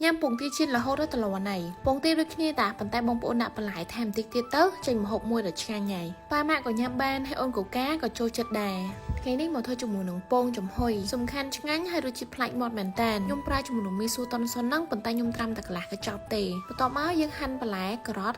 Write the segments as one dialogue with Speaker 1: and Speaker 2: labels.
Speaker 1: ញ៉ាំពងទាចៀនរហូតដល់ត្រឡន់ហើយពងទាដូចគ្នាតាប៉ុន្តែបងប្អូនដាក់បន្លែថែមតិចទៀតទៅចេញម្ហូបមួយដ៏ឆ្ងាញ់ហើយប៉ាម៉ាក់ក៏ញ៉ាំបានហើយអូនកូកាក៏ចូលចិត្តដែរថ្ងៃនេះមកធ្វើជាមួយនឹងពងចំហុយសំខាន់ឆ្ងាញ់ហើយរសជាតិប្លែកមាត់មែនតើខ្ញុំប្រើជាមួយនឹងមីស៊ូតុនសុនហ្នឹងប៉ុន្តែខ្ញុំត្រាំតែកន្លះកញ្ចប់ទេបន្ទាប់មកយើងហាន់បន្លែការ៉ុត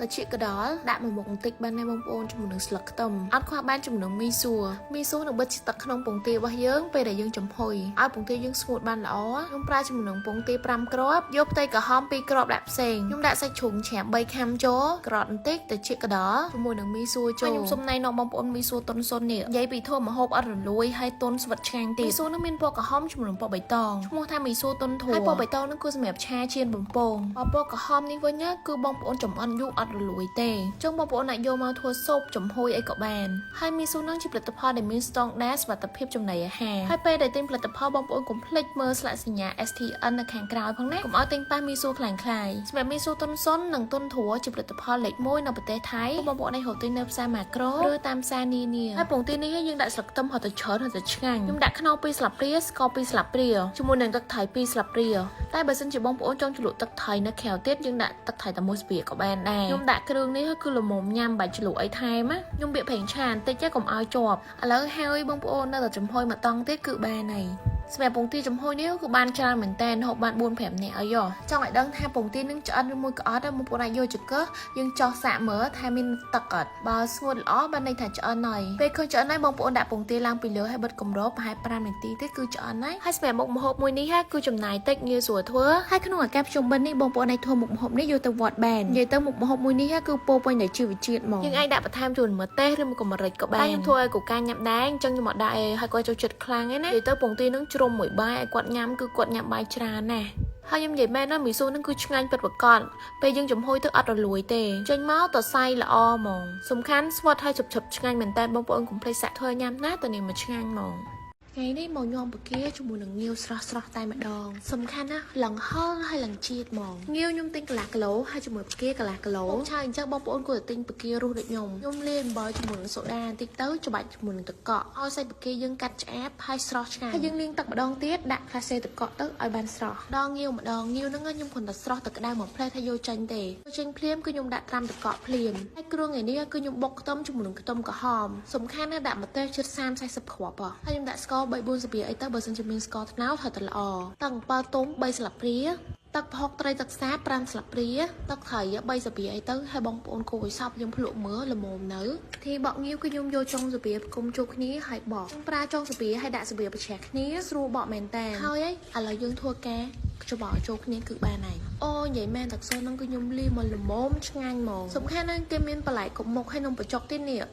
Speaker 1: ទៅជាកដលដាក់មួយមុខបន្តិចបានដែរបងប្អូនជាមួយនឹងស្លឹកខ្ទឹមអត់ខ្វះបានជាមួយនឹងមីសួរមីសួរនឹងបិទទឹកក្នុងពងទារបស់យើងពេលដែលយើងចំហុយឲ្យពងទាយើងស្ងួតបានល្អខ្ញុំប្រើជាមួយនឹងពងទា5គ្រាប់យកផ្ទៃក្រហម2គ្រាប់ដាក់ផ្សេងខ្ញុំដាក់សាច់ជ្រូកច្រាម3ខាំចូលក្រតបន្តិចទៅជាកដលជាមួយនឹងមីសួរចូលខ្ញុំសុំណែនាំបងប្អូនមីសួរតុនសុននេះនិយាយពីធ្វើម្ហូបអត់រលួយហើយតុនស្វិតឆ្ងាញ់ទៀតមីសួរនឹងមានពណ៌ក្រហមជាមួយនឹងពណ៌បៃតងឈ្មោះថាមីសួរតុនធួហើយពណ៌បៃតងនឹងគឺសម្រាប់ឆាចៀនបំពងបើពណ៌ក្រហមនេះវិញណាគឺបងប្អូនចំអិនយូរអត់រលួយទេចុងបងប្អូនអាចយកមកធ្វើស៊ុបចំហុយអីក៏បានហើយមីស៊ូនឹងជាផលិតផលដែលមានស្តង់ដារសុវត្ថិភាពចំណីអាហារហើយពេលដែលទិញផលិតផលបងប្អូនកុំភ្លេចមើលស្លាកសញ្ញា STN នៅខាងក្រោយផងណាកុំឲ្យទិញប៉ះមីស៊ូក្លែងក្លាយសម្រាប់មីស៊ូតុនសុននិងតុនធัวជាផលិតផលលេខ1នៅប្រទេសថៃបងប្អូនអាចរកទិញនៅផ្សារម៉ាក្រូឬតាមផ្សារនានាហើយពងទានេះយើងដាក់ស្លឹកខ្ទឹមហត់ទៅច្រើនហត់ទៅឆ្ងាញ់ខ្ញុំដាក់ខ្នុរ2ស្លាបព្រាស្ករ2ស្លាបព្រាជាមួយនឹងទឹកថៃ2ស្លាបព្រាតែបើសិនជាបងប្អូនចង់ជ្រលក់ទឹកថៃនៅក្រៅទៀតយើងដាក់ទឹកថៃតែមួយស្លាបព្រាក៏បានដែរខ្ញុំដាក់គ្រឿងនេះគឺល្មមញ៉ាំបាច់ជ្រលក់អីថែមណាខ្ញុំបៀកប្រេងឆាបន្តិចកុំឲ្យជាប់ឥឡូវហើយបងប្អូននៅតែចំហុយមួយតង់ទៀតគឺបានហើយសម្រាប់ពងទាចំហុយនេះគឺបានច្រើនមែនតើហូបបាន4 5នាក់អីយោចង់ឲ្យដឹងថាពងទានឹងឆ្អិនឬមួយក៏អត់បងប្អូនអាចយកចង្កឹះយើងចោះសាកមើលថាមានទឹកអត់បើស្ងួតល្អបានន័យថាឆ្អិនហើយពេលឃើញឆ្អិនហើយបងប្អូនដាក់ពងទាឡើងពីលើហើយបិទគម្របប្រហែល5នាទីទេគឺឆ្អិនហើយហើយសម្រាប់មុខម្ហូបមួយនេះគឺចំណាយតិចងាយស្រួលធ្វើហើយក្នុងឱកាសភ្ជុំបិណ្ឌនេះបងប្អូនអាចធ្វើមុខម្ហូបនេះយកទៅវត្តបាននិយាយទៅមុខម្ហូបមួយនេះគឺពោពេញដោយជីវជាតិហ្មងយើងអាចដាក់បន្ថែមចូលម្ទេសឬមកកម្រិចក៏បានតែខ្ញុំធ្វើឲ្យកូកាញ៉ាំដែរអញ្ចឹងខ្ញុំអត់ដាក់ឯងហើយគាត់ចូលចិត្តខ្លាំងឯណានិយាយទៅពងទានឹងជ្រុំមួយបាយឲ្យគាត់ញ៉ាំគឺគាត់ញ៉ាំបាយច្រើនណាស់ហើយខ្ញុំនិយាយមែនណាមីស៊ូនឹងគឺឆ្ងាញ់ពិតប្រាកដពេលយើងចំហុយទៅអត់រលួយទេចេញមកតសៃល្អហ្មងសំខាន់ស្វិតហើយជប់ជប់ឆ្ងាញ់មែនតើបងប្អូនកុំភ្លេចសាក់ធ្វើញ៉ាំណាតនេះមកឆ្ងាញ់ហ្មងថ្ងៃនេះមកញ៉ាំពគាជាមួយនឹងងាវស្រស់ស្រស់តែម្ដងសំខាន់ណាស់ឡើងហឹរហើយឡើងជាតិហ្មងងាវខ្ញុំទិញកន្លះគីឡូហើយជាមួយពគាកន្លះគីឡូឆាអញ្ចឹងបងប្អូនគួរតែទិញពគារស់ដូចខ្ញុំខ្ញុំលាយអំបិលជាមួយនឹងសូដាបន្តិចទៅច្បាច់ជាមួយនឹងទឹកកកឲ្យសាច់ពគាយើងកាត់ឆ្អាបហើយស្រស់ឆ្ងាញ់ហើយយើងលាងទឹកម្ដងទៀតដាក់ក្លាសេទឹកកកទៅឲ្យបានស្រស់ដងងាវម្ដងងាវហ្នឹងខ្ញុំគ្រាន់តែស្រស់ទឹកក្តៅមួយផ្លែថាយកចេញទេចេញភ្លាមគឺខ្ញុំដាក់ត្រាំទឹកកកភ្លាមហើយគ្រឿងថ្ងៃនេះគឺខ្ញុំបុកខ្ទឹមជាមួយនឹងខ្ទឹមក្រហមសំខាន់ណាស់ដាក់ម្ទេសជិត30 40គ្រាប់ហើយខ្ញុំដាក់ស្ករ3 4ស្លាបព្រាអីទៅបើសិនជាមានស្ករត្នោតហើយទៅល្អទឹកអំពិលទុំ3ស្លាបព្រាទឹកប្រហុកត្រីទឹកសាប5ស្លាបព្រាទឹកត្រី3ស្លាបព្រាអីទៅហើយបងប្អូនកូរឲ្យសពយើងភ្លក់មើលល្មមនៅធីបកងាវគឺខ្ញុំយកចុងស្លាបព្រាផ្គុំចូលគ្នាហើយបកខ្ញុំប្រើចុងស្លាបព្រាហើយដាក់ស្លាបព្រាប្រឆាំងគ្នាស្រួលបកមែនតើហើយឥឡូវយើងធ្វើការច្បល់ចូលគ្នាគឺបានហើយអូនិយាយមែនទឹកសូនហ្នឹងគឺខ្ញុំលីមកល្មមឆ្ងាញ់ហ្មងសំខាន់ណាស់គេមានបន្លែគ្រប់មុខហើយនំបញ្ចុកទៀតនេះ។